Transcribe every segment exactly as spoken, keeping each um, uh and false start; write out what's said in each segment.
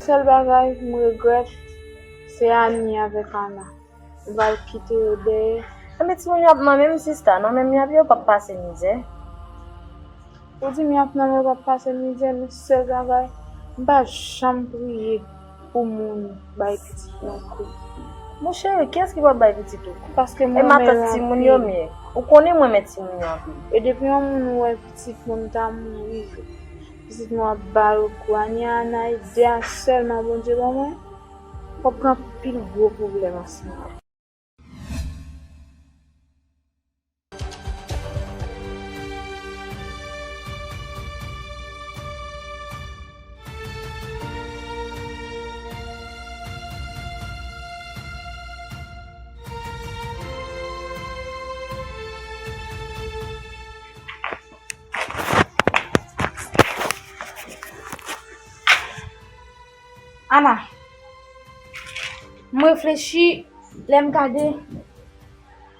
Sèl bagay m regrèt, se Ani avèk Ana. M pral kite yo dèyè. Enben timoun yo ap nan menm sista, nan menm yap yo p ap pase mizè. Ou di m y ap nan men w p ap pase mizè, men sèl bagay, m pa janm priye pou moun bay pitit mwen kou. Mon cheri, kiyès ki p ap bay pitit ou kou? Paske m renmen l anpil. E matant timoun yo m ye. Ou konnen m renmen timoun yo anpil. E depi yon moun wè pitit moun ta mouri, pitit mwen ap ba yo kou. Ani a Ana, e de a sèlman Bondye ban mwen, w ap gen anpil gwo pwoblèm ansanm. Ana, m reflechi, lè m gade,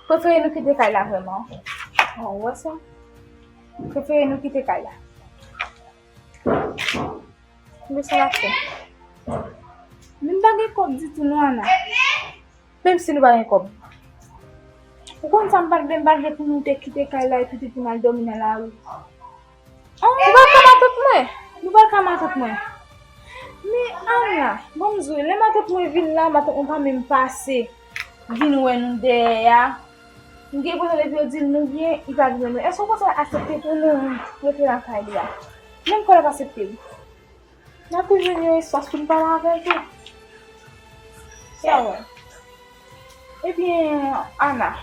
prefere nou kite kay la vrèman. Ou wè sa? Prefere nou kite kay la. Men sa l ap fè. Men m pa gen kòb ditou non, Ana. Menm si nou pa gen kòb. Ou konn sa m pa t vle, m pa t vle pou nou te kite kay la epi te pou n al dòmi nan lari. Ou pral ka matant mwen. Nou pral ka matant mwen. Men Ana, bon m di w, lè matant mwen vin la, matant mwen pa menm pase vin wè nou dèyè a. M gen enpresyon depi yo di l nou byen, li pa vin wè nou. Èske w panse l ap aksepte pou nou rete nan kay li a? Menm kò l ap aksepte wi. N ap jwenn yon espas pou n pale avè l tou. Sa w wè? Ebyen, Ana,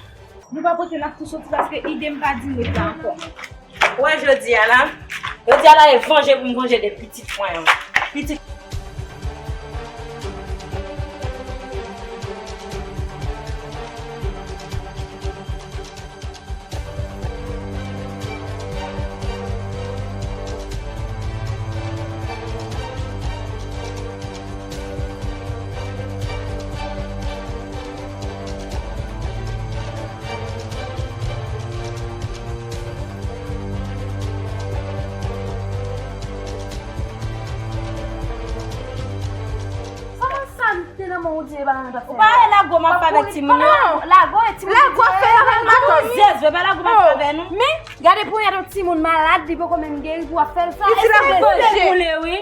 nou pa pote n ap tou soti paske ide m pa di m ret la ankò. Ou wè jodi a la, jodi a la e vanje pou m vanje de pitit mwen an. Pitit. Kòman sa m te nan men w di e pa mwen t ap fè? Ou pa wè lago m ap fè avèk timoun yo? Lago e timoun yo. Lago ap fè avèk matant. Zyèz, yo pa lago m ap fè avè nou. Men, gade ponyèt yon timoun malad, li poko menm geri pou w ap fè l sa. Li di l ap vanje.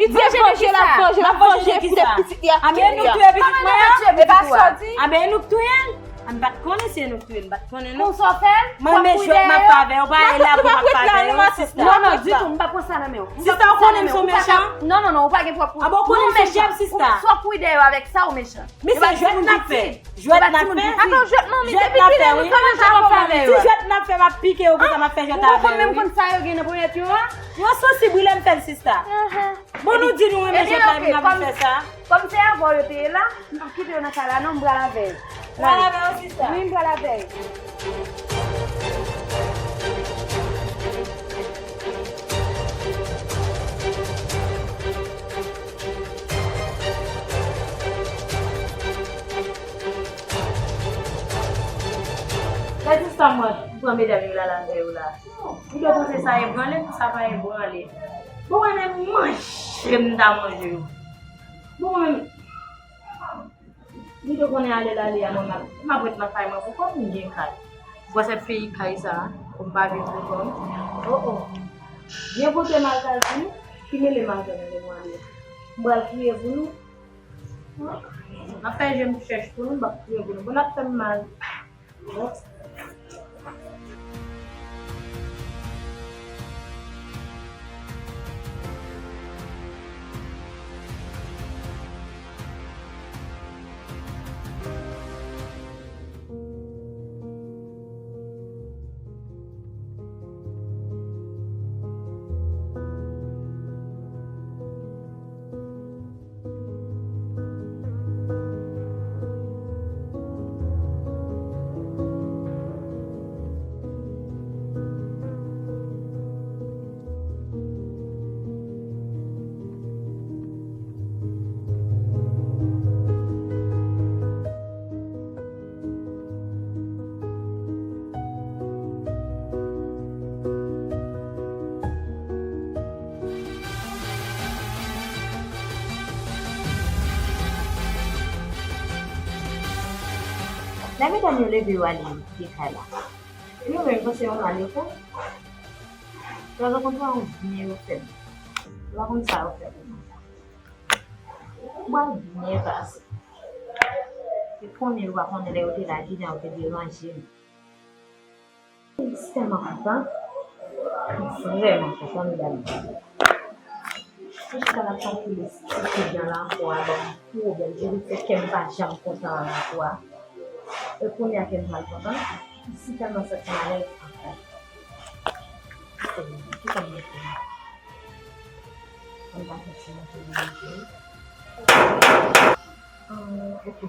Li di vanje l ap vanje, l ap vanje pou pitit li ak tout li a. Anben nou k touye pitit mwen an? E pa sa w di? Anben nou k touye l? A m pa t konnen se nou k touye l, m pa t konnen non. Konsa w fè l? Mwen men jwèt m ap fè avè w, pa e lago m ap fè avè w, sista. Non, non, ditou, m pa pran sa nan men w. Sista, ou konnen m se yon mechan? Non, non, non, ou pa gen pwòp pou. Anben ou konnen m se chèf, sista. Ou swa kouri dèyè w avèk sa, ou mechan. Men se jwèt n ap fè. Jwèt n ap fè. Atann, jwèt manmi, depi kilè nou kòmanse ap fè avè yo? Ti jwèt n ap fè, m ap pike yo konsa, m ap fè jwèt avè yo wi. Ou konn menm konn sa yo gen nan ponyèt yo a? Yo sansib wi lè m fè l, sista. Bon, nou di nou renmen jwèt la epi n ap fè sa. Kòm se avè w yo te ye la, m p ap kite yo nan kay la non, m pral avè yo. Ou pral avè yo, sista? Wi, m pral avè yo. Gade sista mwen, m pran medam yo la, l avè yo la. Ou dwe panse sa ebranle, sa pa ebranle. Bon, mwen menm manje m ta manje yo. Bon, mwen menm, li dwe konnen ale l ale a, mwen m ap, m ap ret nan kay mwen pou kò m, m gen kay. Ou kwè se peyi kay sa a, pou m pa viv pou kò m? Oh, oh. Byen pote m al kay pou nou, ki mele m al kay mwen pou ale. M pral kriye pou nou. M ap fè je m chèch pou nou, m ap kriye pou nou. Bon, n ap fè m mal. Lè medam yo leve yo ale kite kay la, yo menm panse yo mal yo fè. Yo pa konn sa yo byen yo fè. Yo pa konn sa yo fè pou nou. Ou pral byen pase. Se konnen ou pa konnen lè yo te la, kijan yo te deranje m. M tèlman kontan. M vrèman kontan, medam. Mwen chita la kalkile si ti jan la ankò a ban m pwoblèm. Epi fè kè m pa janm kontan an ankò a. E kounye a kè m pral kontan. M si tèlman santi m alèz ankò. Ki sa m mete la? Ann pa fè ti manje manje. Ah, ok.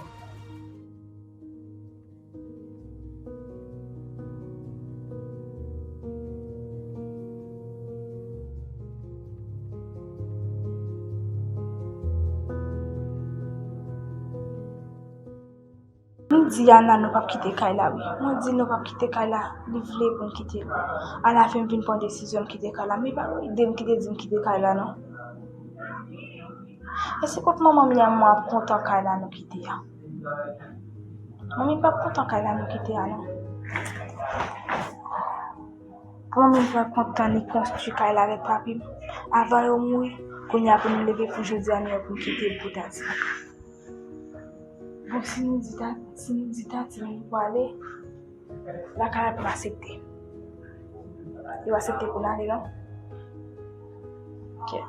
Mwen di Ana nou p ap kite kay la, wi. Mwen di nou p ap kite kay la, li vle pou n kite. Alafen m vin pran desizyon m kite kay la. Men pa Ide m ki te di m kite kay la, non. Èske kot manman m ye a, manman ap kontan kay la nou kite a? Manmi p ap kontan kay la nou kite a, non. Manmi p ap kontan li konstwi kay la avèk papi m. Avan yo mouri, kounye a pou nou leve pou jodi a, nou wè pou n kite l pou tati. Bon, si nou di ta, si nou di tati nou pou ale, lakay la p ap aksepte. Yo aksepte pou n ale, non? Kèt.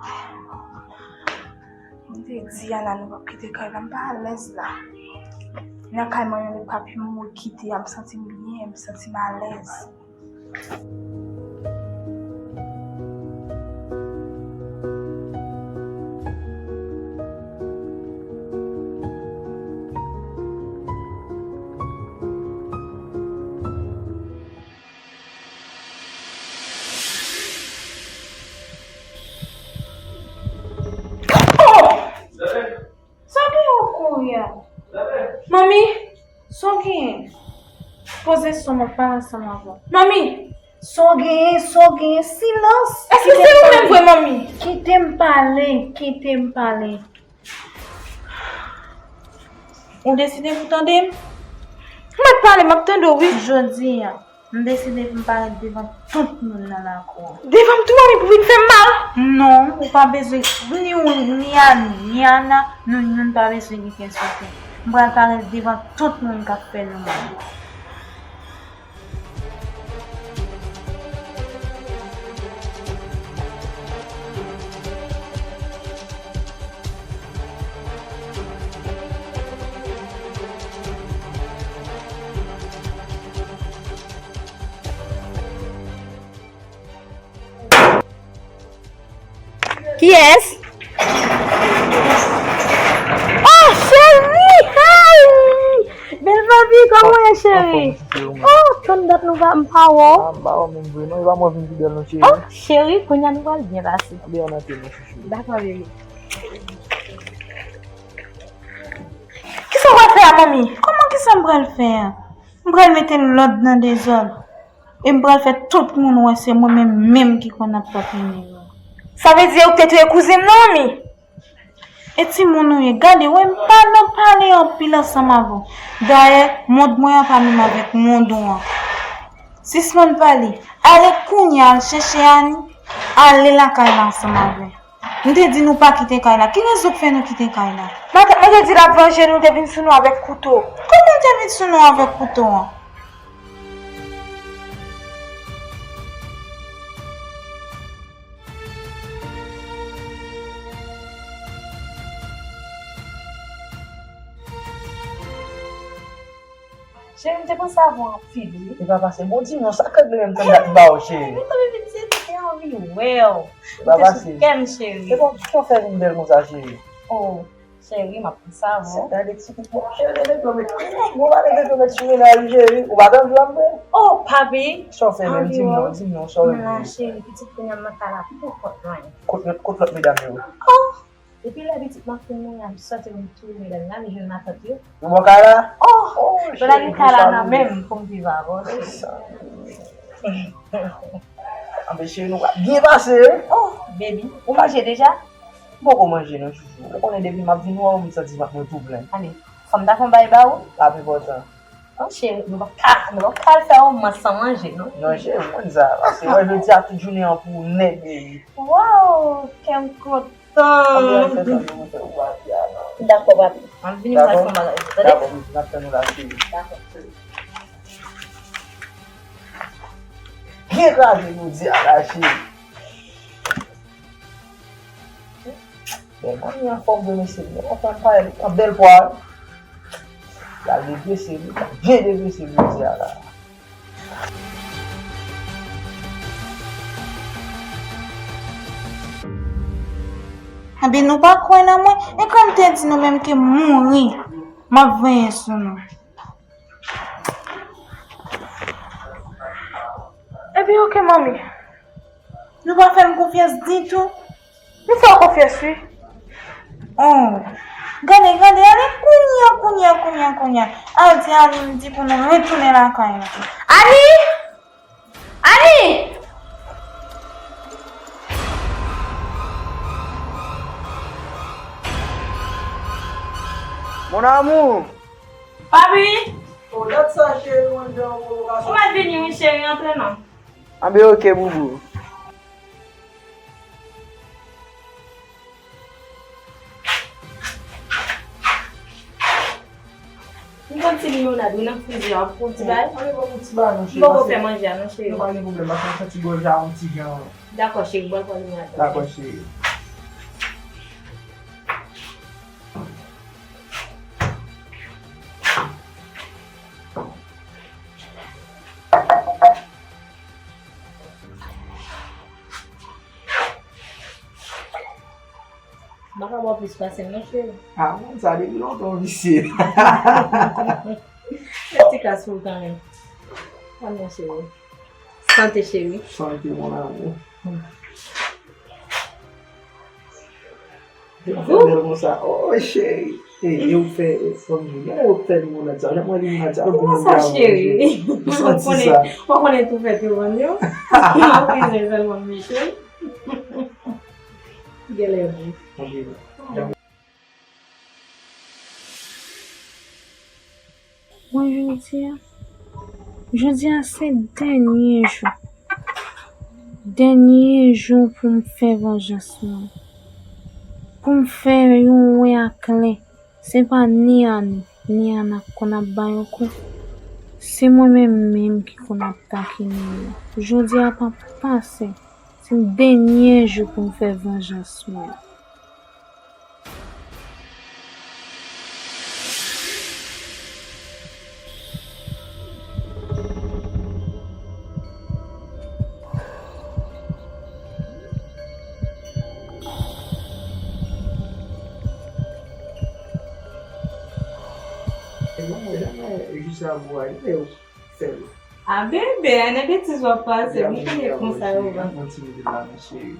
M te di Ana nou p ap kite kay la, m pa alèz la. Nan kay mwen menm epi papi m mwen kite a, m santi m byen, m santi m alèz. Oh! Sa w genyen w kouri a? Manmi, sa w genyen? Poze son, m ap pale ansanm avè w. Manmi, sa w genyen, sa w genyen? Silans! Èske se ou menm vre, manmi? Kite m pale, kite m pale. Ou deside pou tande m? Ou mèt pale, m ap tande w, wi. Jodi a, m deside pou m parèt devan tout moun nan lakou an. Devan m tou, manmi, pou vin fè m mal? Non, ou pa bezwen ni ou, ni Ani, ni Ana, nou youn pa bezwen gen kè sote. M pral parèt devan tout moun k ap fè nou mal. Kiyès? Oh, cheri! Hey! Bèl papi, kòman w ye, cheri? Oh, tann dat nou pa, m pa wè w. Ah, m pa wè w menm vre non, e pa mwen vin pi bèl non, cheri. Oh, cheri, kounye a nou pral byen pase. Anben, ann antre non, chouchou. Dakò, bebe. Kisa w pral fè a, manmi? Kòman kisa m pral fè a? M pral mete lòd nan dezòd. E m pral fè tout moun wè se mwen menm menm ki konn ap tòpinen yo. Sa vle di ou te touye kouzen m nan, manmi? E timoun ou ye, gade, wè m pa nan pale anpil ansanm avè w. Dayè, mond mwen an pa menm avèk mond ou an. Sispann pale. Ale kounye a, al chèche Ani, ale lakay la ansanm avè l. M te di nou pa kite kay la. Ki rezon k fè nou kite kay la? Matant mwen te di l ap vanje nou, te vin sou nou avèk kouto. Kòman l te vin sou nou avèk kouto an? Cheri, m te panse avè w anpil, wi. E pa pase. Bon, di non, sa k regle menm tann dat m ba w, cheri? Men tann vin se te anvi wè w. E pa pase. Ou te sou kè m, cheri. E bon, kisa w fè vin bèl konsa, cheri? Oh, cheri, m ap panse avè w. Gade ti pitit mwen, cheri, de kilomet. Bon, gade de kilomet sou mennaj ou, cheri. Ou pa t anvi wè m vre? Oh, papi. Sa w fè menm? Di m non, di m non, sa w regle? Non, cheri, pitit kounye a m nan kay la pou kont mwen. Kot lòt, kot lòt medam yo? Oh. Depi lè pitit mwen fin mouri a, m sòti m touye medam yo, m al jwenn matant yo. Yo bò kay la? Oh! Bagay kay la nan men m pou m viv avè w. Anben cheri, nou pral byen pase, wi. Oh, baby, ou manje deja? M poko manje non, chouchou. Ou konnen depi m ap vin wè w, m santi vant mwen tou plen. Ale, fò m ta fè yon bagay ba ou? L ap enpòtan. Non, cheri, nou p ap ka, nou p ap ka al fè womans san manje, non. Non, cheri, m konn sa. Paske wè, jodi a, tout jounen an pou ou nèt, baby. Waw, kè m kontan. Ann al fè sa, nou fè ou papi a, non. Dakò, papi. Ann vini, m al fè yon bagay, tande? Dakò, baby, n ap tann ou la, cheri. Dakò, cheri. Byen kraze jodi a la, cheri. Bon, manmi anfòm vre, mesye. Li anfòm parèy, li pran bèl pwa. L al redrese li, l al byen redrese jodi a la. Ebyen, nou pa kwè nan mwen? E kòm te di nou menm ke mouri, m ap venyen sou nou. Ebyen, oke, manmi. Nou pa fè m konfyans ditou. Nou fè w konfyans, wi. Oh. Gade, gade, ale kounye a, kounye a, kounye a, kounye a. Al di Ani m di pou nou retounen lakay nou. Ani! Ani! Mon amour! Papi! Oh, dat sa, cheri, mwen jan yon pwovokasyon. Ou mèt vini, wi, cheri, antre non. Anben, oke, boubou. M gon ti limonad, wi, nan frizè a, pou ti bay. Anben, ban m ti bay non, cheri. M poko fè manje a, non, cheri. Non, pa gen pwoblèm, paske m santi gòj la yon ti jan. Dakò, cheri, bwè gwo limonad la. Dakò, cheri. M pa ka bwè plis pase m non, cheri. Ah, moun sa depi lontan w visye. Fè ti kras pou l kanmenm. Ann non, cheri. Sante, cheri. Sante, mon amour. Ou fè bèl konsa. Oh, cheri. E, e ou fè, e, fanmi, e ou fè limonad sa. Jan mwen limonad sa, ou konn sa, cheri. Ou santi sa. Ou konnen tou fèt yo vann yo. Ou bezwen sèlman mete. Genlè bon. Anben. Mwen jodi a, jodi a se dènye jou. Dènye jou pou m fè vanjans mwen. Pou m fè yon wè aklè. Se pa ni Ani, ni Ana k konn ap ba yo kou. Se mwen menm menm ki konn ap takine yo. Jodi a p ap pase. Se dènye jou pou m fè vanjans mwen. Mwen, mwen, janm wè jis la pou ale, men yo fè l. A bebe, a nan betiz w ap pase, m konnen konsa yo va. Yon ti minit la, mesye.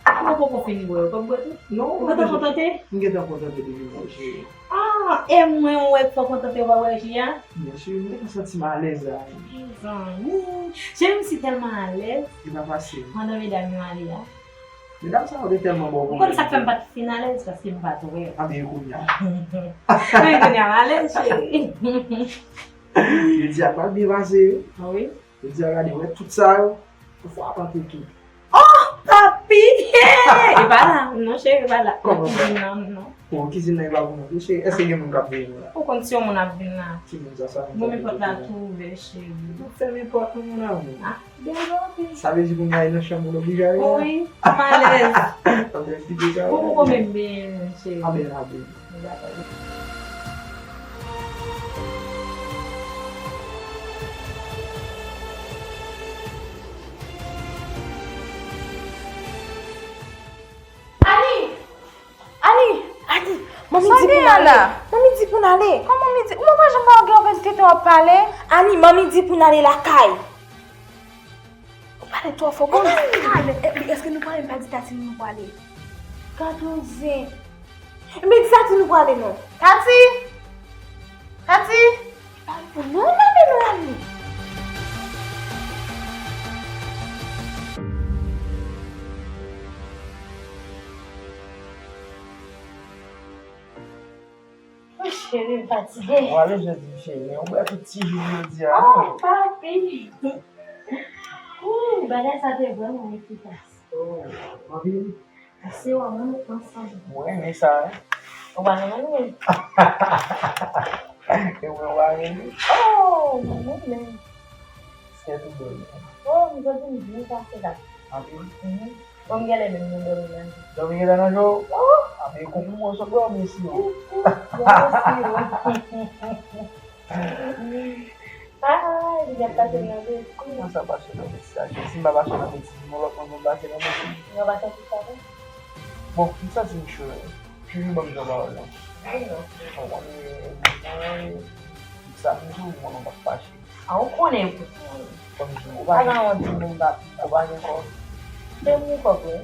Ou poko fin bwè, ou p ap bwè tou? Non. Ou gentan kontante? M gentan kontante depi mwen, cheri. Ah, e mwen ou wè k fò kontante ou pa bwè ji a? Byen si, m gentan santi m alèz la. Mezanmi, cheri, m si tèlman alèz. Li pa fasil. Pandan medam yo ale a. Medam sa yo te tèlman bon pou mwen. Ou konn sa k fè m pa t fin alèz, paske m pa t wè. Anben, e kounye a? Anben, kounye a m alèz, cheri. Jodi a pral byen pase, wi. Wi. Jodi a gade, wè tout sa yo, ou fwa pante tou. Oh, papi! E pa la, non, cheri, e pa la. Kòman pa? Non, non. Bon, kizin nan e pa pou nou tou, cheri. Èske gen moun k ap veye nou la? Ou konn si yon moun ap vin la. Ki moun sa, sa moun sa? Bon, men pòt la tou ouvè, cheri. Nou fèmen pòt nou, mon amour. Ah, byen anpil. Sa vle di kounye a e nan chanm ou l oblije ale a? Wi, m alèz. Sa vle di deja. Ou poko menm benyen, cheri. Anben, anben. Ani! Ani! Ani! Manmi di pou n ale. Manmi di pou n ale. Kòman manmi di? Ou pa janm pa gen okenn tete w ap pale? Ani, manmi di pou n ale lakay. Ou pale twò fò, kòman? Èske nou pale, m pa di Tati nou pale? Gad yon zen. Ebyen, di Tati nou pale non. Tati! Tati! Non, non, non, non, non. Cheri, m fatige. Ou ale jodi, cheri. Ou bwè tout ti ji jodi a, non? Oh, papi! Ooh, bagay sa te vrèman efikas. Oh, anpil. Ase w a mwen nou pran san. Mwen renmen sa, wi. Ou pa renmen l? E mwen w a renmen. Oh, mwen renmen. Se tou bèl. Oh, m santi m byen pase la. Anpil. Mhm. Bon, m genlè menm nou dòmi nan je. Dòmi genlè nan je w? Oh! Anpil konpliman sot dòmi si yo. Dòmi si yo. Ah, li ap pase nan betiz. Kòman sa pase nan betiz? Si m pa pase nan betiz, yon lòt moun konn pase nan betiz. Mwen pa santi sa, non. Bon, m santi m cho, wi. Toujou ban m jan pawòl la. Wi, non. Ou konnen, mwen, sa m di w, mwen, mwen pa fache. A, ou konnen pou mwen. Ban m di w, ou pa gen kòb. Ou pa gen kòb. Se moun kòb, wi.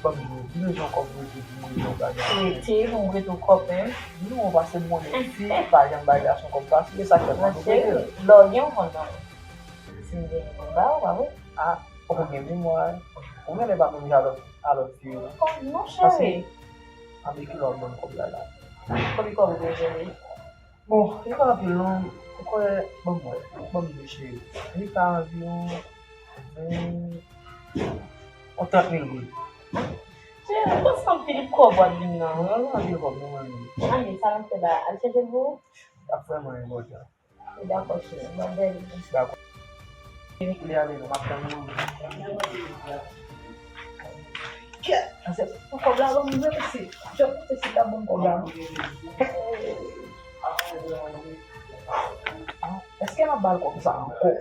Ban m di w, ou bezwen kòb pou rete pou mwen, yon bagay. Rete, pou m prete w kòb, en. Non, paske m konnen fi pa janm bay gason kòb fasil, e sa k fè m annik prete l. Lè w gen yon konn nan men. Si m gen yon konn ba ou, pa vre? A, ou gen memwa, wi. Ou genlè pa menm jan a lòt, a lòt fi yo, non. Oh, non, cheri. Paske, anben ki lè w ap ban m kòb la, la? Konbyen kòb ou bezwen, wi? Bon, li pa anpil non, ou kwè, ban m wè, ban m di w cheri. Li ka anviwon ven, yon trant mil goud. Cheri, ou panse anpil kòb w ap di m nan? Non, li pa anpil kòb non, mwen menm. Anben, sa n ap fè la, al chèche l pou ou? L ap vrèman enpòtan. Dakò, cheri, m ap bèl. Dakò. Li ale non, m ap tann ou. Kè, se pou kòb la ban m vre, mesye. Jan m te si ta ban m kòb la, non. Èske m ap ba l kòb sa ankò?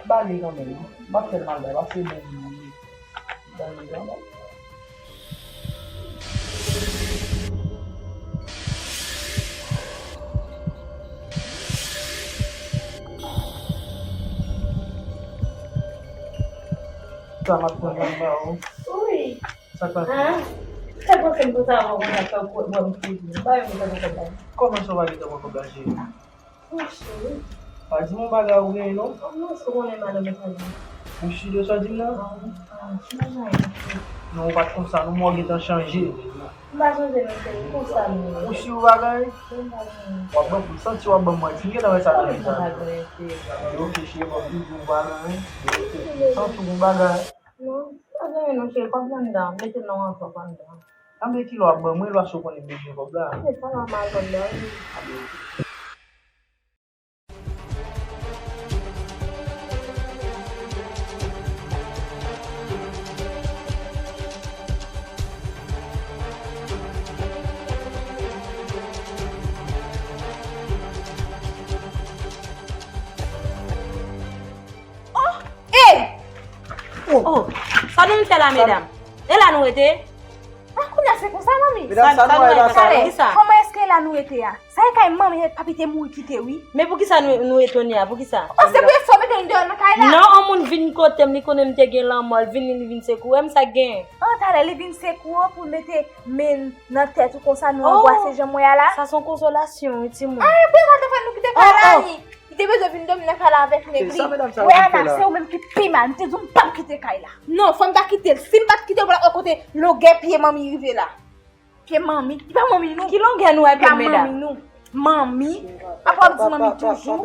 Ba li kanmenm, non. M ap fè l mal bay, paske bon moun li ye. Ba li kanmenm. Sa m ap tann nan ba ou. Wi. Sa k pase? Ah, se panse m pou sa avan konsa fè w kwè mwen m fini. Ba yo mwen tankou kòb la. Kòman sa w pa gentan pran kòb la, cheri? Wi, cheri. Pa di m yon bagay ou genyen non. Oh, non, si w konnen madanm ou konnen. Ou si de sa w di m nan? Ah, wi. Ah, ki bagay, cheri? Non, ou pa t konsa non, men w gentan chanje. M pa chanje non, cheri, konsa m ye. Ou si yon bagay? Wi, m pa konnen. W ap ban m, m santi w ap ban m manti, m gentan wè sa nan vizaj ou. Wi, m pa konnen, cheri. Ok, cheri, m ap di w bagay, wi. Ok, m santi w yon bagay. Non, pa gen anyen non, cheri, kòb la anndan, mete l nan yon anvlòp anndan. Anben kilè w ap ban mwen l, paske w konnen m bezwen kòb la. Se pa nòmal kòb la, wi. Anben, ok. Oh! Ey! Oh! Oh! Sa nou vin fè la, medam? E la nou rete? Ah, kounye a se konsa, manmi? Medam, sa nou wè la, sa? Talè, kòman èske la nou rete a? Sa e kay manmi e papi te mouri kite, wi. Men poukisa nou, nou etone a? Poukisa? Oh, se pou sa w mete nou deyò nan kay la? Non, yon moun vin kote m, li konnen m te gen lanmò, l vin, li vin sekoure m, sa k genyen? Oh, talè, li vin sekoure w pou l mete men nan tèt ou konsa, nou anbrase jan m wè a la? Sa se yon konsolasyon, wi, timoun. Ah, e pou sa te fè nou kite kay la, ni? Li te bezwen vin dòmi nan kay la avèk nèg li. Wè, Ana, se ou menm ki pi mal. M te di w m p ap kite kay la. Non, fò m ta kite l. Si m pa t kite l, w ap wè kote longè pye manmi rive la. Pye manmi. Li pa manmi nou. Ki longè nou wè pye medam? Manmi. Apa w ap di manmi toujou?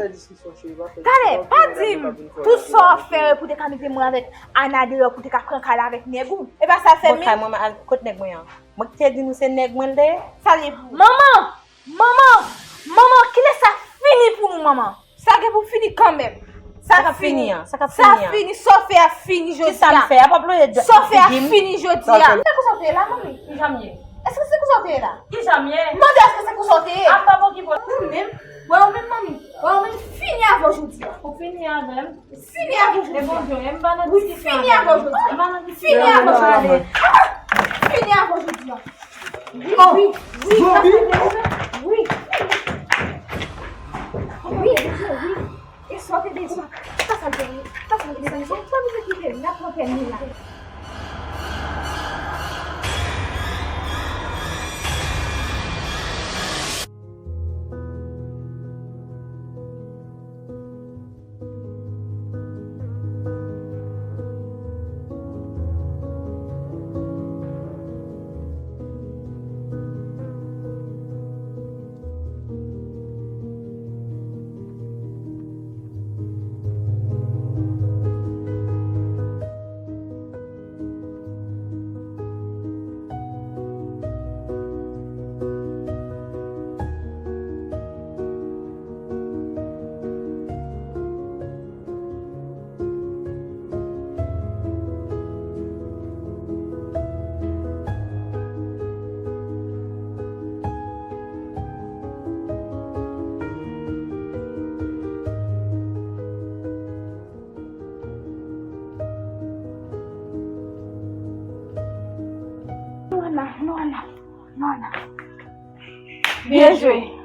Talè, pa di m. Tout sa w ap fè pou te ka mete mwen avèk Ana deyò pou te ka pran kay la avèk nèg ou. E pa sa l fè menm. Bon, kay mwen, al, kot nèg mwen an? Mwen ki te di nou se nèg mwen l te ye? Sa l ye pou ou? Manman! Manman! Manman, kilè sa fini pou nou, manman? Sa gen pou fini kanmenm. Sa k ap fini an? Sa k ap fini an? Sa fini, sa w fè a fini jodi a. Kisa m fè a? Pa ploye dwèt nan figi m. Sa w fè a fini jodi a. Se konsa w te ye la, manmi? Kijan m ye? Èske se konsa w te ye la? Kijan m ye? M mande èske se konsa w te ye? A m p ap okipe w. Ou menm, wè ou menm, manmi, wè ou menm fini avè w jodi a. Ou fini avè m? Fini avè w jodi a. Wi, fini avè w jodi a. Fini avè w jodi a. Fini avè w jodi a. Wi, wi, wi, sa se vre, wi. Wi, wi. E sa w te bezwen? Sa sa l te ye? Sa sa l te bezwen? Sa bezwen kite l, n ap pran pèmi la. Lwana, Lwana. Byen jwe.